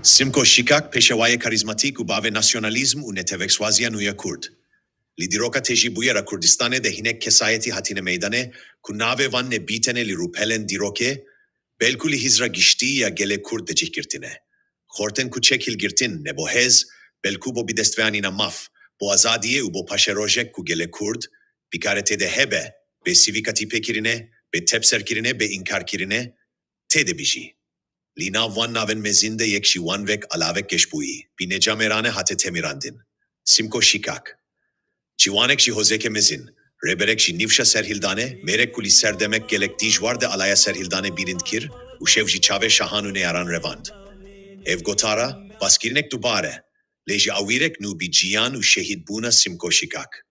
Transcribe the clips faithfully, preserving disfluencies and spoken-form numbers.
Simko Şikak, pêşewayê karîzmatîk û bavê nasyonalîzm û netewekşwaziya nû ya Kurd. Li dîroka tejî bûyera Kurdistanê de hinek kesayetî hatine meydanê ku navê wan ne bîtene li rûpelên dîrokê, belkû li hizra giştî ya gelê Kurd de cih girtine. Xortên ku çek hilgirtin ne bo hêz, belkû bo bidestveanîna maf, bo azadiyê û bo paşerojek ku gelê Kurd bikare tê de hebe, bê sivîka tîpêkirine, bê tepserkirine, bê înkarkirine, tê de bijî. Li nav wan navên mezin de yek ji wan wek alavek geşbûyî, bi neca mêrane hate temîrandin. Simko Şikak. Ciwanek ji hozeke mezin, rêberek ji nîvşa serhildane, mêrek ku li serdemek gelek dijwar de alaya serhildane bilind kir û şev ji çavê şahan û neyaran revand. Ev gotara, baskirinek dubare, lê ji awîrek nû bi ciyan û şehîdbûna Simko Şikak.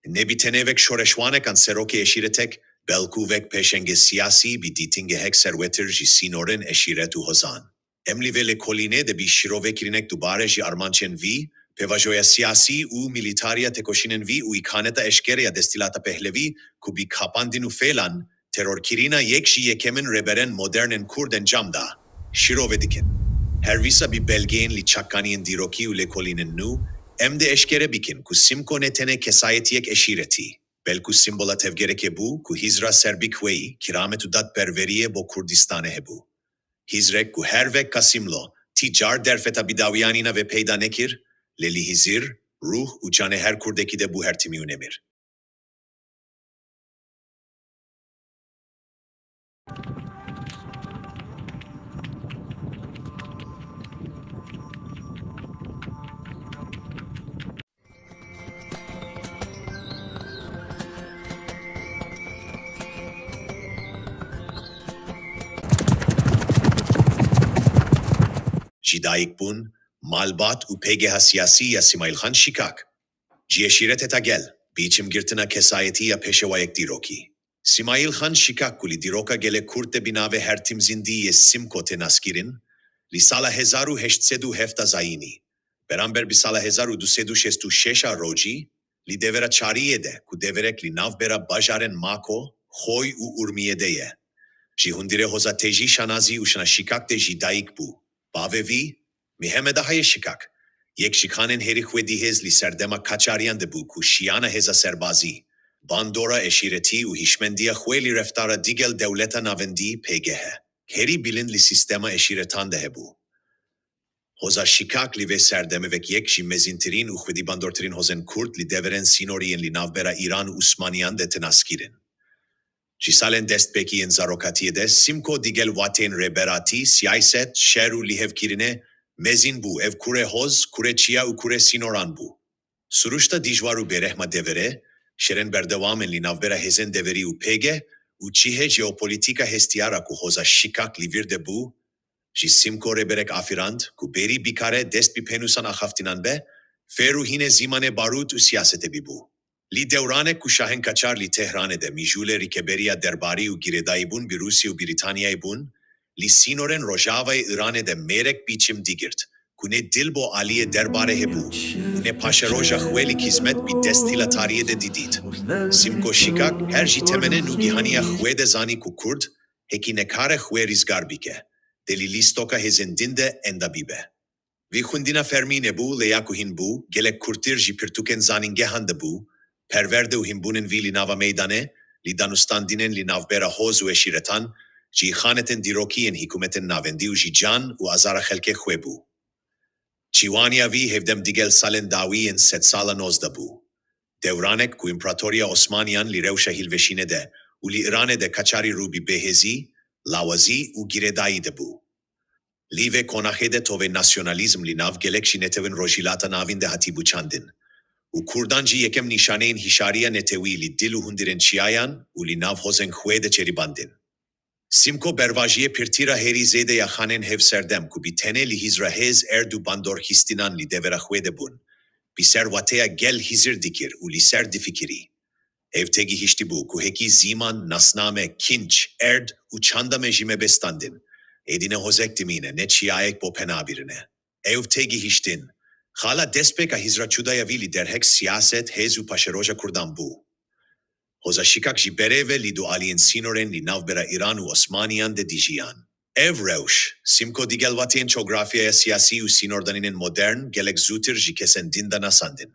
Ne bi tenê wek şoreşwanek an serokê eşîretek, belkû wek pêşengê siyasî bi dîtingehek serwetir ji sînorên eşîret û hozan. Em li vê lêkolînê de bi şîrovekirinek dubare ji armancên vî, pêvajoya siyasî û milîtariya tekoşînên vî û îkaneta eşkere ya destîlata Pehlevî ku bi kapandin û fêlan, terorkirina yek ji yekemên rêberên modernên Kurd encam da, şîrove dikin. Her wisa bi belgeyên li çakaniyên dîrokî û lêkolînên nû, em dê eşkere bikin ku Simko ne tenê kesayetiyek eşîretî, belkû sîmbola tevgerekê bû ku hizra serbik weyî, kiramet û dadperweriyê bo Kurdistanê hebû. Hizrek ku her wek Kasimlo, ti car derfeta bidawiyanîna vê peyda nekir, lê li hizir, ruh û canê her Kurdekî de bû her timî û nemir. Ji dayikbûn, malbat û pêgeha siyasî ya Sîmayîl Xan Şikak. Ji eşîretê ta gel, bi çimgirtina kesayetî ya pêşewayek dîrokî. Sîmayîl Xan Şikak ku li dîroka gelê Kurd de bi navê her tim zindî yê Simko tê naskirin, li sala hezar û heşt sed û heft a zayînî, beramber bi sala hezar û du sed û şêst û şeş a rojî, li devera Çariyê de ku deverek li navbera bajarên Mako, Xoy û Urmiyê de ye, ji hundirê hoza tejî Şanazî û Şana Şikak de jî dayik bû. Bavê vî, Mihemed Ahayê Şikak, yek ji xanên herî xwedî hêz li serdema Kaçariyan de bû ku şiyana hêza serbazî, bandora eşîretî û hişmendiya xwe li reftara digel dewleta navendî, P G H, herî bilind li sîstema eşîretan de hebû. Hoza Şikak li vê serdemê wek yek ji mezîntirîn û xwedîbandortirîn hozên Kurd li deverên sînorî yên li navbera Îran û Osmaniyan de tê naskirin. Ji salên destpêkî yên zarokatiyê de Simko digel wateyên rêberatî, siyaset, şer û lihevkirinê mezin bû. Ev kurê hoz, kurê çiya û kurê sînoran bû. Siruşta dijwar û bêrehma deverê, şerên berdewam ên li navbera hêzên deverî û P G û cihê jeopolîtîka hestiyar a ku hoza Şikak li vîr de bû, ji Simko rêberek afirand ku bêrî bikare dest bi pênûsan axaftinan be, fêr û hînê zîmanê barût û siyasetê bîbû. Li dewranek ku şahên Kaçar li Tehranê de mijûlê rikeberiya derbarî û girêdayîbûn bi Rûsya û Brîtanyayê bûn, li sînorên rojavayê Îranê de mêrek bi çim digirt ku ne dil bo aliyê derbarê hebû û ne paşeroja xwe li xizmet bi desthilatariyê de didît. Simko Şikak her ji temenê nûgihaniya xwe de zanî ku Kurd hekî nekare xwe rizgar bike, dê li lîstoka hêzên din de enda bibe. Vî xwendina fermî nebû, lê ya ku hîn bû, gelek kûrtir ji pirtûkên zanîngehan de bû, perwerde û hînbûnên vî li nava meydanê, li danûstandinên li navbera hoz û eşîretan, ji îxanetên dîrokî yên hikûmetên navendî û ji can û azara xelkê xwe bû. Çîwaniya vî hevdem digel salên dawî yên sedsala nozdeh bû. Dewranek ku Împaratoriya Osmaniyan li rewşa hilweşînê de û li Îranê de Kaçarî rû bi bêhêzî, lawazî û girêdayî de bû. Li vê qonaxê de tovê nasyonalîzm li nav gelek ji netewên Rojhilata Navîn de hatîbû çandin û Kurdan jî yekem nîşaneyên hişyariya netewî li dil û hundirên çiyayan û li nav hozên xwe de çêribandin. Simko bervajiyê pirtî ra herî zêde ya xanên hevserdem ku bi tenê li hizra hêz, erd û bandorxistinên li devera xwe de bûn, bi ser wateya gel hizir dikir û li ser difikirî. Ew têgihiştibû ku hekî zîman, nasname, kinç, erd û çanda me ji me bê standin, êdî ne hozek dimîne, ne çiyayek bo pena birine. Ew têgihiştin, xala destpêka hizra çûdaya vî li derhek siyaset, hêz û paşeroja Kurdan bû. Hoza Şikak ji berê ve li du aliyên sînorên li navbera Îran û Osmaniyan de dijiyan. Ev rewş, Simko digel vatiyên cografyaya siyasî û sînordanînên modern gelek zûtir ji kesên din de nasandin.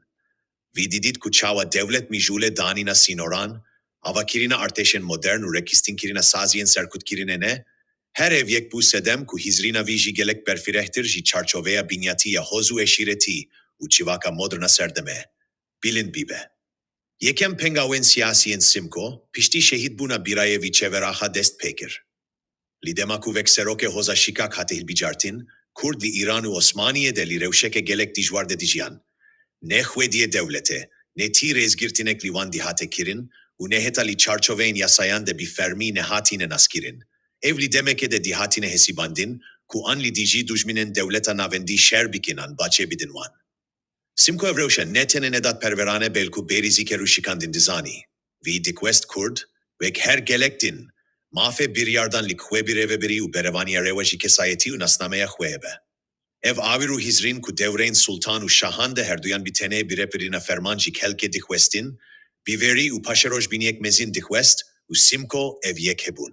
Vî dîdît ku çawa dewlet mijûlê danîna sînoran, avakirina artêşên modern û rêkîstinkirina saziyên serkutkirinê ne, her ev yek bû sedem ku hîzrîna vî jî gelek berfirehtir ji çarçoveya binyatî ya hoz û eşîretî û civaka modern a serdemê bilind bibe. Yekem pengawên siyasiyên Simko, piştî şehîdbûna birayê vî çeveraxa dest pê kir. Li dema ku wek serokê hoza şikak hate hilbijartin, Kurd li Îran û Osmaniyê de li rewşeke gelek dijwar de dijiyan. Ne xwediyê dewletê, ne tî rêzgirtinek li wan dihate kirin û ne heta li çarçoveyên yasayan de bi fermî nehatine naskirin. Ev li demekê de dihatine hesibandin ku an li dijî dujminên dewleta navendî şer bikin an baçe bidin wan. Simko ev rewşe ne tenê nedadperwerane belku bêrî zî ker û şikandin dizanî. Vî dikwest Kurd, wek her gelek din, mafê biryardan li xwe bi rêvebirî û berevaniya rêwe ji kesayetî û nasnameya xwe hebe. Ev awir û hîzrîn ku dewreyên sultan û şahan de herduyan bi tenê bi rêvebirina ferman ji xelkê dixwestin, bi verî û paşeroj bîniyek mezin dixwest û Simko ev yek hebûn.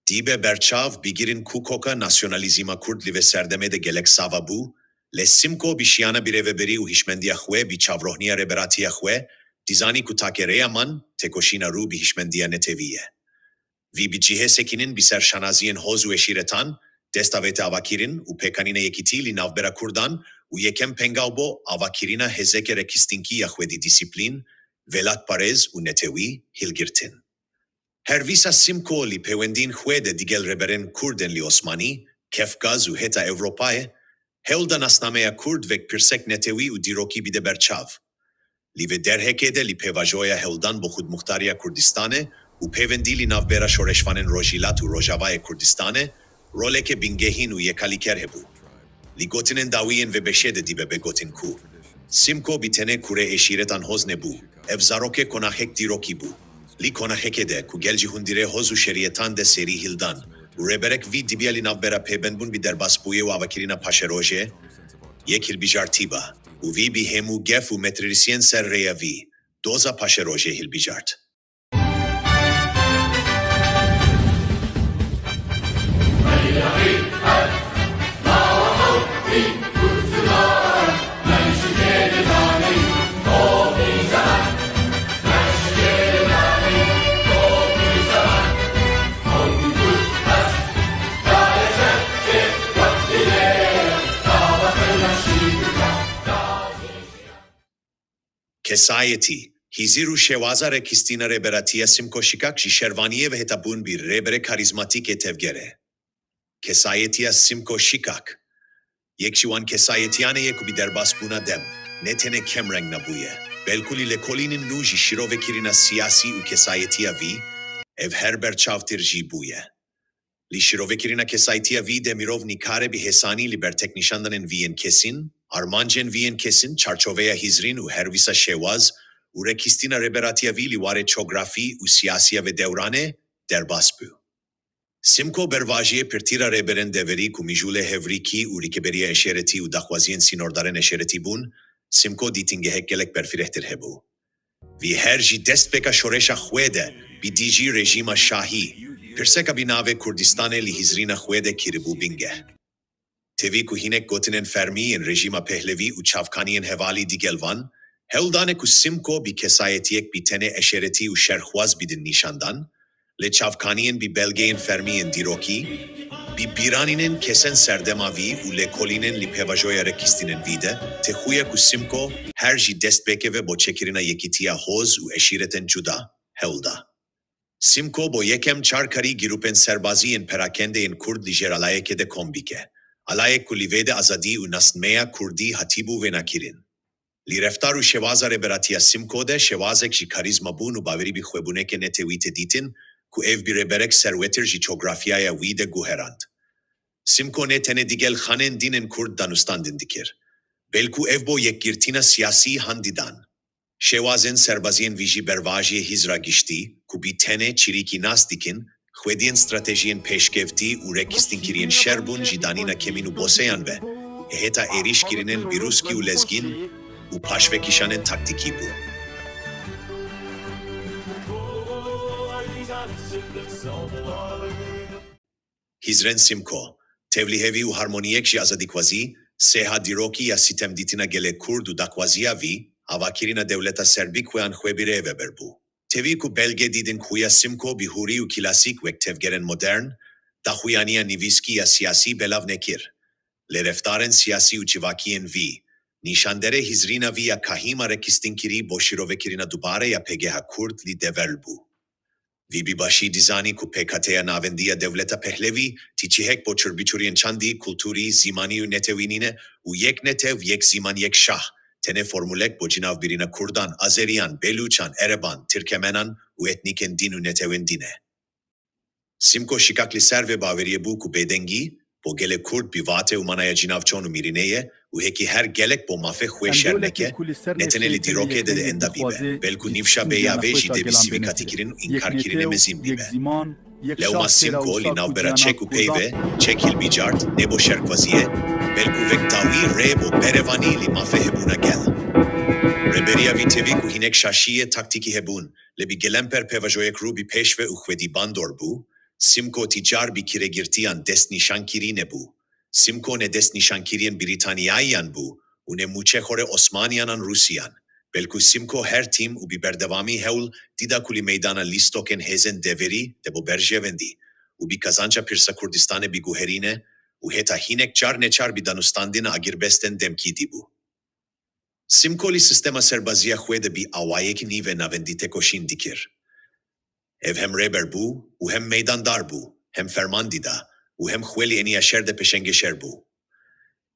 Dibe berçav bigirin ku koka nasyonalîzma Kurd li vê serdemê de gelek sava bû, lê Simko bi şiyana birêvebirî û hişmendiya xwe bi çavrohniya rêberatiya xwe, dizanî ku take rêya man, têkoşîna rû bi hişmendiya netewî ye. Vî bi cihê sekinin bi ser şanaziyên hoz û eşîretan, dest avête avakirin û pêkanîna yekîtî li navbera Kurdan û yekem pengaw bo avakirina hêzeke rêkîstinkî ya xwedî dîsîplîn, welatparêz û netewî hilgirtin. Her wisa Simko li pêwendiyên xwe de digel rêberên Kurd ên li Osmanî, Kefkaz û heta Ewropayê, hewl da nasnameya Kurd wek pirsek netewî û dîrokî bide berçav. Li vê derhekê de li pêvajoya hewldan bo xudmuxtariya Kurdistanê û pêwendî li navbera şoreşvanên Rojhilat û Rojavayê Kurdistanê, roleke bingehîn û yekalîker hebû. Li gotinên dawî yên vê beşê de dibe bê gotin ku Simko bi tenê kurê eşîretan hoz nebû, ev zarokê konaxek dîrokî bû. Li konaxekê de ku gel ji hundirê hoz û şerîetan de serî hildan û rêberek vî dibiya li navbera pêbendbûn bi derbasbûyê û avakirina paşerojê yek hilbijartiba û vî bi hemû gef û metrîsiyên ser rêya vî doza paşerojê hilbijart. Kesayetî, hîzir û şêwaza rêkîstina rêberatiya Simko Şikak ji şervaniyê ve heta bûn bi rêberê karîzmatîkê tevger e. Kesayetiya Simko Şikak, yek ji wan kesayetiyan e ku bi derbasbûna dem, ne tenê kemreng nebûye, belku li lêkolînên nû jî şîrovekirina siyasî û kesayetiya vî, ev her berçavtir jî bûye. Li şîrovekirina kesayetiya vî de mirov nikare bi hêsanî li ber teknîşandanên vî yên kesîn, armancên vî yên kesîn, çarçoveya hîzrîn û her wisa şêwaz û rêkîstina rêberatiya vî li warê çografî û siyasiya vê dewranê derbas bû. Simko bervajiyê pirtîra rêberên deverî ku mijûlê hevrîkî û rîkeberiya eşêretî û daxwaziyên sînordarên eşêretî bûn, Simko dîtingehek gelek berfirehtir hebû. Vî her jî destpêka şoreşa xwe de bi dijî rejîma şahî, pirseka bi navê Kurdistanê li hîzrîna xwe de kiribû bingeh. Tevî ku hinek gotinên fermî yên rejîma Pehlevî û çavkaniyên hevalî digel van, hewl dane ku Simko bi kesayetiyek bi tenê eşêretî û şerxwaz bidin nîşandan, lê çavkaniyên bi belgeyên fermî yên dîrokî, bi bîranînên kesên serdema vî û lêkolînên li pêvajoya rêkîstinên vî de, tê xuya ku Simko her jî destpêkê ve bo çêkirina yekîtiya hoz û eşîretên cuda hewl da. Simko bo yekem car karî grûpên serbazî yên perakende yên Kurd li jêr alayekê de kom bike. Alayek ku li vê de azadî û nasnameya Kurdî hatîbû wênekirin. Li reftar û şêwaza rêberatiya Simko de şêwazek ji karîzma bûn û bawerî bi xwebûneke netewî tê dîtin ku ev bi rêberek serwetir ji cografyaya wî de guherand. Simko ne tenê digel xanên dînên Kurd danûstandin dikir, belku ev bo yekgirtina siyasî han didan. Şêwazên serbaziyên vî jî bervajiyê hîzra giştî, ku bi tenê çirîkî nas dikin, xwediyên stratejiyên pêşkeftî û rêkîstinkiriyên şer bûn ji danîna kemîn û boseyan ve, heta êrîşkirinên bi rûskî û lezgîn û paşvekişanên taktîkî bû. Hîzrên Simko, tevlîhevî û harmoniyek ji azadîkwazî, sêha dîrokî ya sîtemdîtina gelê Kurd û daxwaziya vî, avakirina dewleta serbî kueyan xwe bi rê ve berbû. Tevî ku belge dîdin xuya Simko bi hûrî û klasîk wek tevgerên modern, daxuyaniya nivîskî ya siyasî belav nekir. Lê reftarên siyasî û civakiyên vî, nîşandere hîzrîna vî ya kahîma rekîstinkirî bo şîrovekirina dubare ya P G H Kurd li deverl bû. Vî bi başî dizanî ku pêkateya navendî ya dewleta Pehlevî ti cihek bo çirbiçuriyên çandî, kulturî, zîmanî û netewî nîne û yek netew, yek zîman, yek şah, tenê formulek bo cinavbirîna Kurdan, Azeriyan, Belûçan, Ereban, Tirkemenan û etnîkên din û netewên din e. Simko şikak li ser vê baweriyê bû ku bêdengî, bo gelê Kurd bi vate û manaya cinavçon û mîrînê ye û hekî her gelek bo mafê xwe şer neke, ne tenê li dîrokê de enda bîbe, belku nîvşa bê ya vê jî dê bi sivîkatîkirin û înkarkirinê mezin bîbe. Lewma Simko li navbera çek û peyve, çek hilbicart, ne bo şerkwaziyê, belku wek dawî rê bo berevanî li mafê hebûna gel. Rêberiya vî tevî ku hinek şaşiyê taktîkî hebûn, lê bi gelemper pêvajoyek rû bi pêş ve û xwedî bandor bû, Simko ti car bi kiregirtiyan destnîşankirî nebû. Simko ne destnîşankiriyên Brîtanyayiyan bû û ne mûçexorê Osmaniyan an Rûsiyan. Belku Simko her tîm û bi berdewamî hewl dida ku li meydana lîstokên hêzên deverî de bo berjewendî û bi kazanca Pirsa Kurdistanê biguherîne û heta hinek car neçar bi danûstandina agirbestên demkî dîbû. Simko li sîstema serbaziya xwe de bi awayekî nîve navendî têkoşîn dikir. Ev hem rêber bû û hem meydandar bû, hem ferman dida û hem xwe li eniya şer de pêşengê şer bû.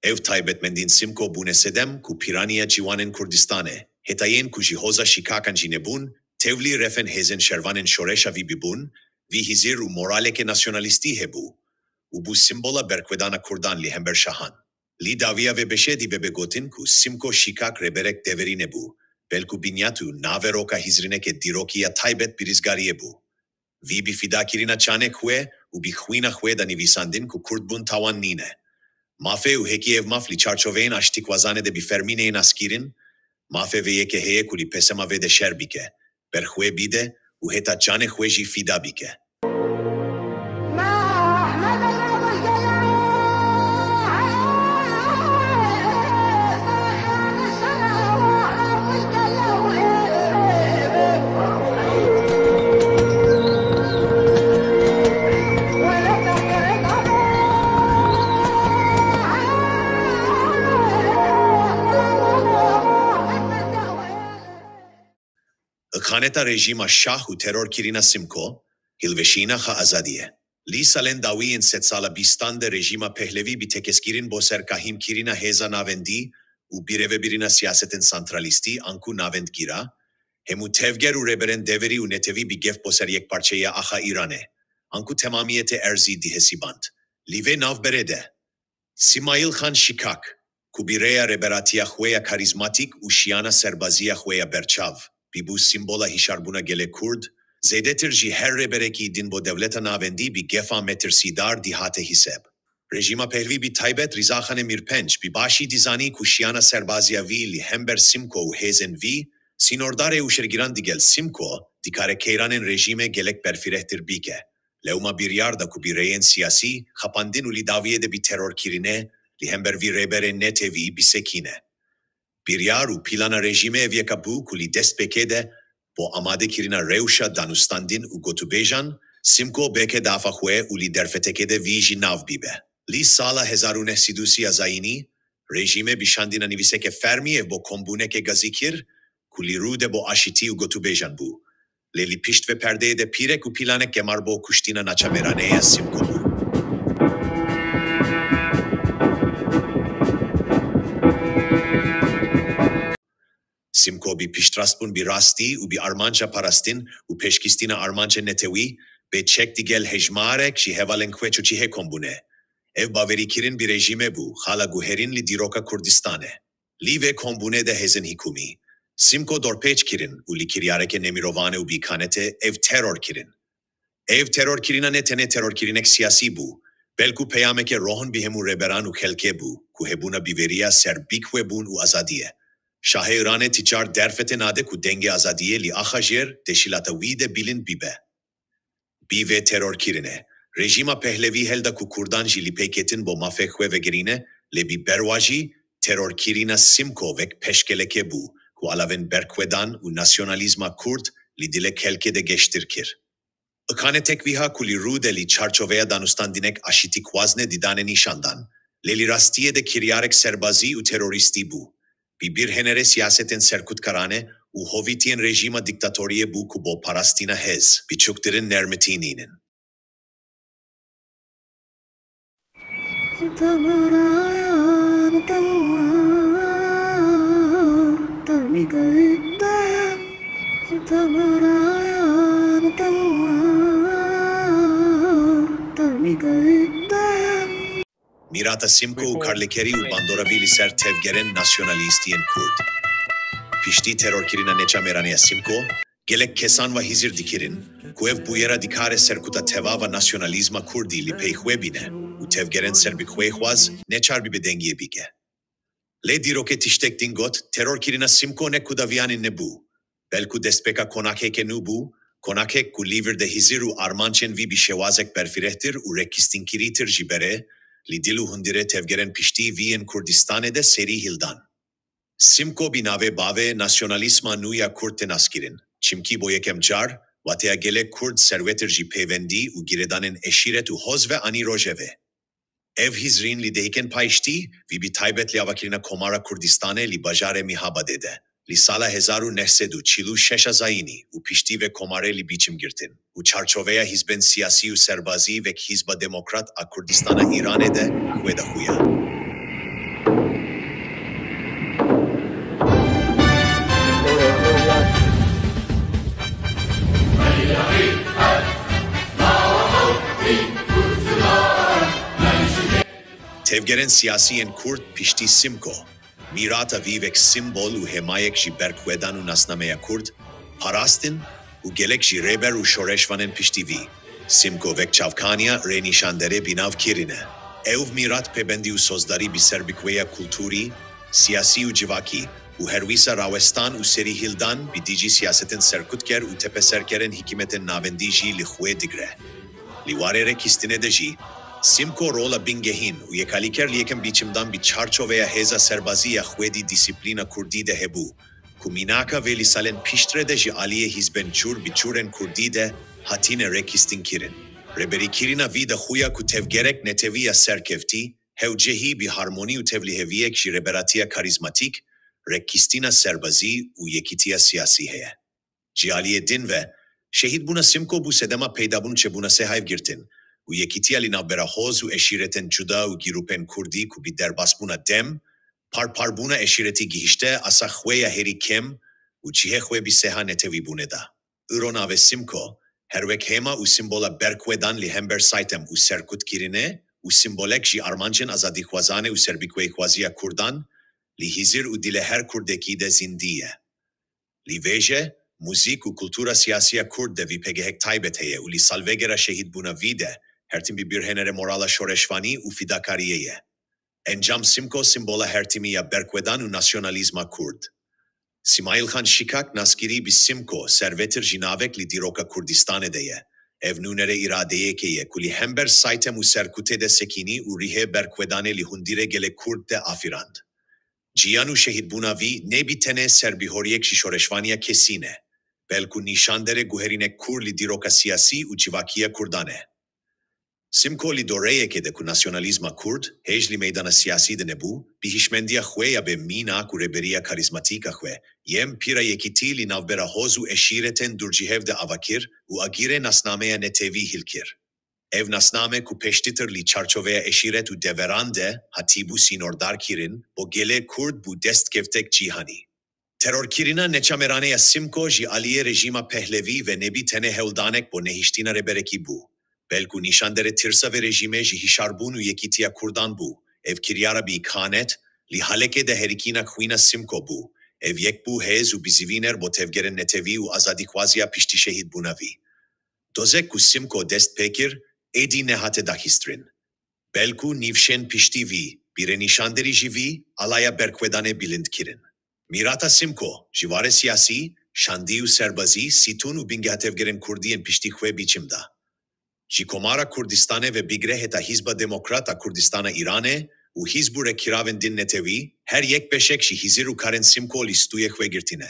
Ev taybetmendîn Simko bûne sedem ku pîraniya ciwanên Kurdistanê, heta yên ku ji hoza şikakan jî nebûn, tevlî refên hêzên şervanên şoreşa vî bibûn, vî hizir û moraleke nasyonalîstî hebû û bû simbola berxwedana Kurdan li hember şahan. Li dawiya vê beşê dî bebe gotin ku Simko şikak rêberek deverî nebû, belku binyat û naveroka hîzrîneke dîrokî ya taybet bi rîzgariyê bû. Vî bi fidakirina çandê xwe û bi xwîna xwe de nivîsandin ku Kurd bûn tawan nîne. Mafê û hekî ev maf li çarçoveyên aştîkwazanê de bi fermî neyê naskirin, mafê vê yekê heye ku li pesema vê de şer bike, berxwe bide û heta çandê xwe jî fida bike. Îxaneta rejîma şah û terorkirina Simko, hilweşîna xwe azadiyê. Li salên dawî yên sedsala bîstan de rejîma Pehlevî bi tekeskirîn bo ser kahîmkirina hêza navendî û birêvebirîna siyasetên santralîstî anku navendgîra, hemû tevger û rêberên deverî û netewî bi gef bo ser yekparçeya axa Îranê, anku temamiyetê erzî dihesiband. Li vê navberê de, Sîmayîl Xan Şikak, ku bi rêya rêberatiya xwe ya karîzmatîk û şiyana serbaziya xwe ya berçav, bibû sîmbola hişyarbûna gelê Kurd, zêdetir ji her rêberekî din bo dewleta navendî bi gefa metirsîdar dihate hîseb. Rejîma Pehlevî bi taybet Rîzaxanê Mîrpenc bi başî dizanî ku şiyana serbaziya vî li hember Simko û hêzên vî, sînordarê û şergiran digel Simko, dikare keyranên rejîmê gelek berfirehtir bike. Lewma biryar da ku bi rêyên siyasî xapandin û li dawiyê de bi terorkirinê li hember vî rêberê netewî bisekîne. Biryar û plana rejîmê ev yeka bû ku li destpêkê de bo amadekirina rewşa danûstandin û gotûbêjan, Simko bêke dafa xwe û li derfetekê de vî jî nav bibe. Li sala hezar û neh sed û sî ya zayînî, rejîmê bi şandina nivîseke fermî ev bo kombûneke gazî kir ku li rû de bo aşitî û gotûbêjan bû. Lê li pişt vê perdeyê de pîrek û planek gemar bo kuştina naçavêrane ya Simko bû. Simko bi piştrastbûn bi rastî û bi armanca parastin û pêşkîstina armancên netewî, bê çek digel hejmarek ji hevalên xwe çû cihê kombûnê. Ev bawerîkirin bi rejîmê bû, xala guherîn li dîroka Kurdistanê. Li vê kombûnê de hêzên hikûmî, Simko dorpêç kirin û li kiryareke nemirovane û bi kanete ev teror kirin. Ev terorkirina ne tenê terorkirinek siyasî bû, belku peyameke rohin bi hemû rêberan û xelkê bû, ku hebûna bîveriya serbî xwe bûn û azadiyê. Şahê Îranê ti çar derfetê nade ku dengê azadiyê li axa jêr deşîlata wî de bilind bibe. Bi vê terorkirinê, Rejîma Pehlevî hel da ku kurdan jî li pêketin bo mafê xwe vegerîne, lê bi berwa jî terorkirina Simko wek pêşgelekê bû ku alavên berxwedan û nasyonalîzma kurd li dilê xelkê de geştir kir. Îkanetek wiha ku li rû de li çarçoveya danûstandinek aşîtîxwazne didane nîşan dan, lê li rastiyê de kiryarek serbazî û terorîstî bû. Bi bîrhênerê siyasetên serkutkarane û hovîtiyên rejîma dîktatoriyê bû ku bo parastina hêz, biçûktirin nermitînînin. Mirata Simko û karlêkerî û bandora vî li ser tevgerên nasyonalîstiyên kurd. Piştî terorkirina neçe mêrane ya Simko, gelek kesan ve hizir dikirin ku ev bûyera dikare serkuta tevava nasyonalîzma kurdî li pey xwe bîne û tevgerên serbixweyxwaz neçar bibe dengiyê bike. Lê dîrokê tiştek din got, terorkirina Simko ne ku dawiyanî nebû, belku destpêka konakeke nû bû, konakek ku li vir de hizir û armancên vî bi şêwazek berfirehtir û rêkxistinkirintir jî berê, li dil û hundirê tevgerên piştî vî yên Kurdistanê de serî hildan. Simko bi navê bavê nasyonalîzma nû ya kurd tê naskirin, çimkî bo yekem car, wateya gelek kurd serwetir ji pêwendî û girêdanên eşîret û hoz ve anî rojevê. Ev hizrîn li dehikên payiştî, vî bi taybet li avakirina Komara Kurdistanê li bajarê Mihabadê de, li sala hezar û neh sed û çil û şeş a zayînî û piştî vê komarê li biçim girtin û çarçoveya hizbên siyasî û serbazî wek Hizba Demokrat a Kurdistana Îranê de xwe daxuya. Tevgerên siyasî yên Kurd piştî Simko, mîrata vî wek sîmbol û hêmayek ji berxwedan û nasnameya Kurd, parastin û gelek jî rêber û şoreşvanên piştî vî, Simko wek çavkaniya rênîşanderê bînav kirine. Ew mîrat pêbendî û sozdarî bi serbixweya kulturî, siyasî û civakî û herwisa rawestan û serîhildan bi dijî siyasetên serkutker û tepeserkerên hikûmetên navendî jî li xwe digre. Li warê rêkxistinê de jî, Simko rola bingehîn û yekalîker li yekem biçimdan bi çarçoveya hêza serbazî ya xwedî dîsîplîna kurdî de hebû, ku mînaka vê li salên piştre de ji aliyê hizbên çûr bi çûrên kurdî de hatine rêkxistinkirin. Rêberîkirina vî daxuya ku tevgerek netewî ya serkeftî, hewcehî bi harmonî û tevliheviyek ji rêberatiya karîzmatîk, rêkxistina serbazî û yekîtiya siyasî heye. Ji aliyê din ve, şehîdbûna Simko bû sedema peydabûn çêbûna sêhayvgirtin û yekîtiya li navbera hoz û eşîretên cuda û grûpên kurdî ku bi derbasbûna dem, parparbûna eşîretî gihişte asa xwe ya herî kêm û cihê xwe bi sêha netewîbûnê da. Îro navê Simko, her wek hêma û sîmbola berxwedan li hember sitem û serkutkirinê û sîmbolek ji armancên azadîxwazanê û serbixweyxwaziya kurdan, li hizir û dilê her kurdekî de zindî ye. Li vêje, muzîk û kultura siyasî ya kurd de vî pêgehek taybet heye û li salvegera şehîdbûna vî de, her tim bi bîrhênerê morala şoreşvanî û fîdakariyê ye. Encam Simko sîmbola hertimî ya berxwedan û nasyonalîzma kurd. Sîmaîl Xan Şikak naskirî bi Simko, servetir ji navek li dîroka Kurdistanê de ye. Ev nûnerê îradeyekê ye ku li hember sitem û serkutê de sekînî û rihê berxwedanê li hundirê gelê kurd de afirand. Jiyan û şehîdbûna vî ne bi tenê serbihoriyek ji şoreşvaniya kesî ne, belku nîşanderê guherînek kûr li dîroka siyasî û civakî ya kurdan e. Simko li doreyekê de ku nasyonalîzma kurd hêj li meydana siyasî de nebû, bi hişmendiya xwe ya bê mînak û rêberiya karîzmatîk a xwe, yêm pîra yekîtî li navbera hoz û eşîretên dûrcihêv de ava kir û agirê nasnameya netewî hil kir. Ev nasname ku pêştîtir li çarçoveya eşîret û deveran de hatibû sînordarkirin, bo gelê kurd bû destkeftek cîhanî. Terorkirina neçe mêrane ya Simko ji aliyê rejîma Pehlevî ve nebî tenê hewldanek bo nehiştina rêberekî bû, belku nîşanderê tirsa vê rejîmê ji hişarbûn û yekîtiya kurdan bû. Ev kiryara bi îkanet, li halekê de herikîna xwîna Simko bû. Ev yek bû hêz û bizivîner bo tevgerên netewî û azadîxwaziya piştî şehîdbûna vî. Dozek ku Simko dest pê kir, êdî nehate daxistin. Belku nîvşên piştî vî, bi rênîşanderî ji vî, alaya berxwedanê bilind kirin. Mîrata Simko, ji warê siyasî, şandî û serbazî, sîtûn û bingeha tevgerên kurdî yên piştî xwe biçim da. Ji Komara Kurdistanê ve bigre heta Hizba Demokrat a Kurdistana Îranê û hizb û rêkiravên din netewî, her yek beşek ji hizir û karên Simko lîstûyê xwe girtîne.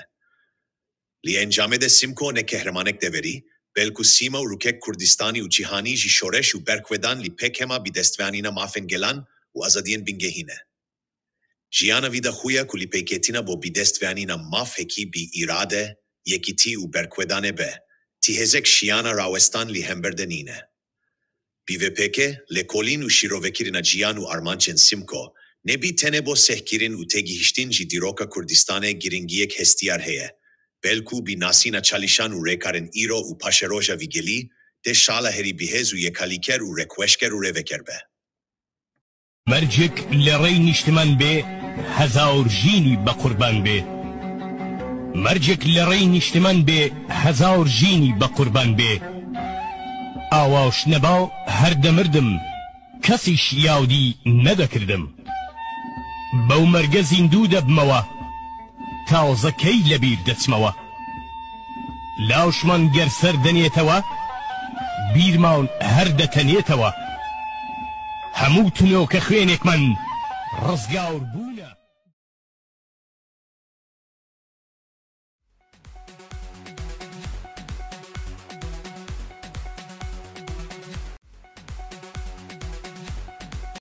Li encamê de Simko ne kehremanek deverî, belku sîma û rûkek Kurdistanî û cîhanî jî şoreş û berxwedan li pêkema bidestveanîna mafên gelan û azadiyên bingehîn e. Jiyana vî de xuya ku lîpêkêtina bo bidestveanîna mafekî bi îrade, yekîtî û berxwedanê be, ti hêzek şiyana rawestan li hember de nîne. Bi vê pêkê, lêkolîn û şîrovekirina ciyan û armancên Simko, ne bi tenê bo sehkirin û têgihiştin ji dîroka Kurdistanê giringiyek hestiyar heye, belku bi nasîna çalişan û rêkarên îro û paşeroja vî gelî, tê şala herî bihêz û yekalîker û rêkweşker û rêveker be. Mercek li rey nîştiman bê, hezar jînî be qurban bê. Mercek li rey nîştiman bê, hezar jînî be qurban bê. Awaş neba her demirdim, kesîş yawdî nedekirdim. Bew merge zîndû debmewa, taze key lebîr deçmewa. Lawşman ger ser denêtewa, bîrman her detenêtewa. Hemû tunoke xwênêk man, rizgar bû.